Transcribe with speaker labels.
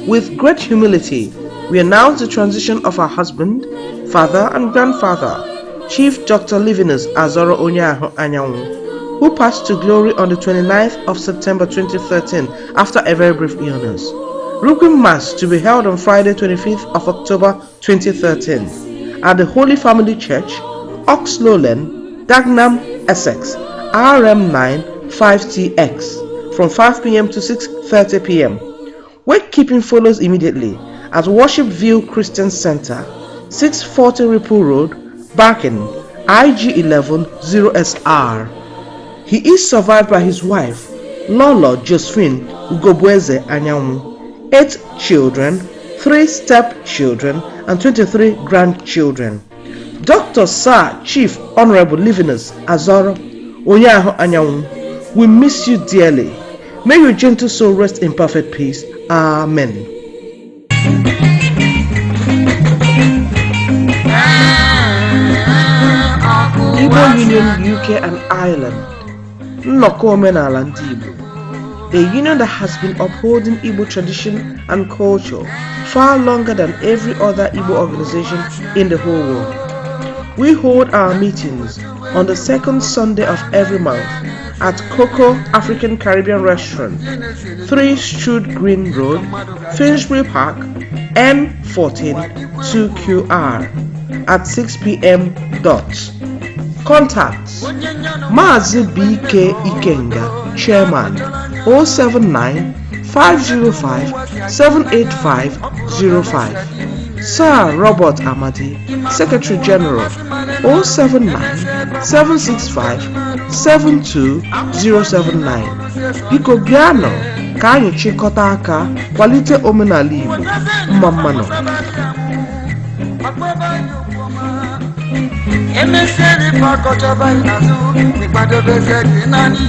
Speaker 1: With great humility, we announce the transition of our husband, father, and grandfather, Chief Dr. Livinus Azoro Onyeahu Anyanwu, who passed to glory on the 29th of September 2013 after a very brief illness. Requiem Mass to be held on Friday, 25th of October 2013 at the Holy Family Church, Oxlow Lane, Dagenham, Essex, RM9 5TX, from 5 p.m. to 6:30 p.m. Wakekeeping follows immediately at Worship View Christian Center, 640 Ripple Road, Barking, IG11 0SR. He is survived by his wife, Lolo Josephine Ugobueze Anyanwu, 8 children, 3 stepchildren, and 23 grandchildren. Dr. Sir Chief Honorable Livinus Azoro Onyeahu Anyanwu, we miss you dearly. May your gentle soul rest in perfect peace. Amen. Igbo Union UK and Ireland, Nnọkọ Omenala Ndị Igbo, a union that has been upholding Igbo tradition and culture far longer than every other Igbo organization in the whole world. We hold our meetings on the second Sunday of every month at Coco African Caribbean Restaurant, 3 Strood Green Road, Finsbury Park, M14 2QR at 6 p.m. dot. Contacts: Mazi BK Ikenga, Chairman, 079 505 78505. Sir Robert Amadi, Secretary General, 079 765 72079. Biko bịanụ ka anyị chịkọta aka kwalite omenala Igbo. Mma mma nụ.
Speaker 2: Emesịa n'ịkpa akọchaba anyị n'azụ, ịkwadobezie gị naanị.